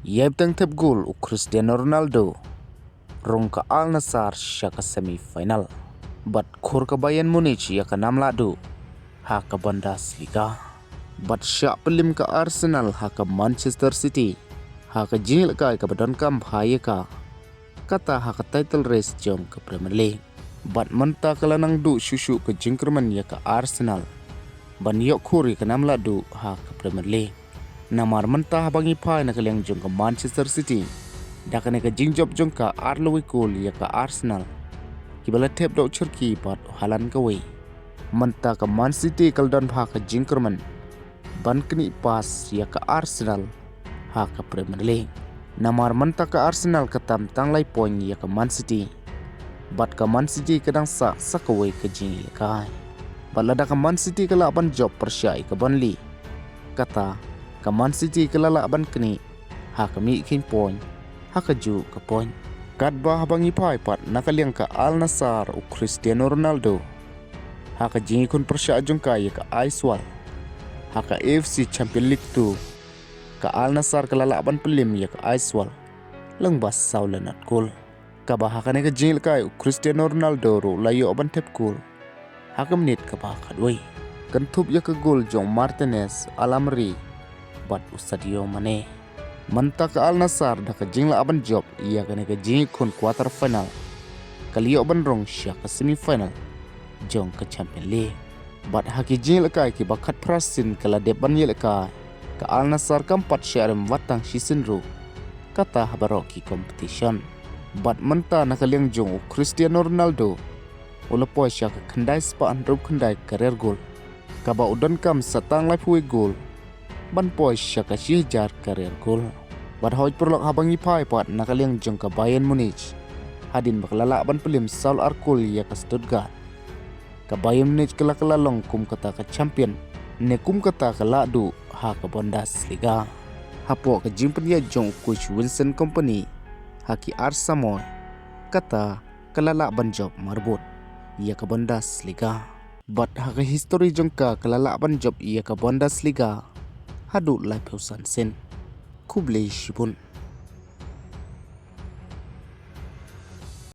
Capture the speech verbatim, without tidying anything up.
Ïai bteng thep gol u Cristiano Ronaldo rung ka Al Nassr sha ka semi final. Bad khur ka Bayern Munich ïa ka nam lahduh ha ka Bundesliga. Bad shah pynliem ka Arsenal ha ka Manchester City ha ka jingïalehkai kaba donkam bha ïa ka, kata ha ka title race jong ka Premier League. Bad mynta ka la nang duh shuh shuh ka jingkyrmen ïa ka Arsenal ban ïoh khur ïa ka nam lahduh ha ka Premier League. Namar mynta haba ngi phai na ka liang jong ka Manchester City, da kane ka jingjop jong ka ar lawei gol ïa ka Arsenal, kiba la thep da u Cherki bad u Haaland kawei, mynta ka Man City ka la don bha ka jingkyrmen ban knieh pass ïa ka Arsenal ha ka Premier League. Namar mynta ka Arsenal ka tam tang lai point ïa ka Man City, bad ka Man City ka dang sah sa kawei ka jingïalehkai. Bad lada ka Man City ka lah ban jop pyrshah ïa ka Burnley, kata ka Man City ka la lah ban knieh ha ka mih kheiñ point ha kajuh ka point. Katba haba ngi phai pat na ka liang ka Al Nassr u Cristiano Ronaldo, ha ka jingïakhun pyrshah jong ka ïa ka Ajax, ha ka A F C Champions League two, ka Al Nassr ka la lah ban pynliem ïa ka Ajax lyngba saw lynot gol. Kaba ha kane ka jingïalehkai u Cristiano Ronaldo ruh la ïoh ban thep gol ha ka minit kaba khatwei, kynthup ïa ka gol jong Martinez, Almari bad u Sadio Mane. Mynta ka Al Nassr da ka jinglah ban jop ïa kane ka jingïakhun quarter final, ka la ïoh ban rung sha ka semi final jong ka Champions League. Bad ha ki jingïalehkai kiba khatphra sien ka la dep ban ïalehkai, ka Al Nassr kam pat shah rem wat tang shisien ruh, kata ha baroh ki competition. Bad mynta na ka liang jong u Cristiano Ronaldo, u la poi sha ka khyndai spah hynriewphew khyndai career goal, kaba u donkam sa tang laiphew wei gol ban poi sha ka shi hajar career goal. Bad hoi paralok, haba ngi phai pat na ka liang jong ka Bayern Munich, hadien ba ka la lah ban pynliem saw la ar gol ïa ka Stuttgart, ka Bayern Munich ka la, ka la long kum kata ka champion ne kum kata ka lahduh ha ka Bundesliga. Hapoh ka jingpynïaid jong u coach Vincent Kompany, ha ki ar samoi, kata ka la lah ban jop marbud ïa ka Bundesliga. Bad ha ka history jong ka, ka la lah ban jop ïa ka Bundesliga haduh laiphew san sien. Khublei shibun.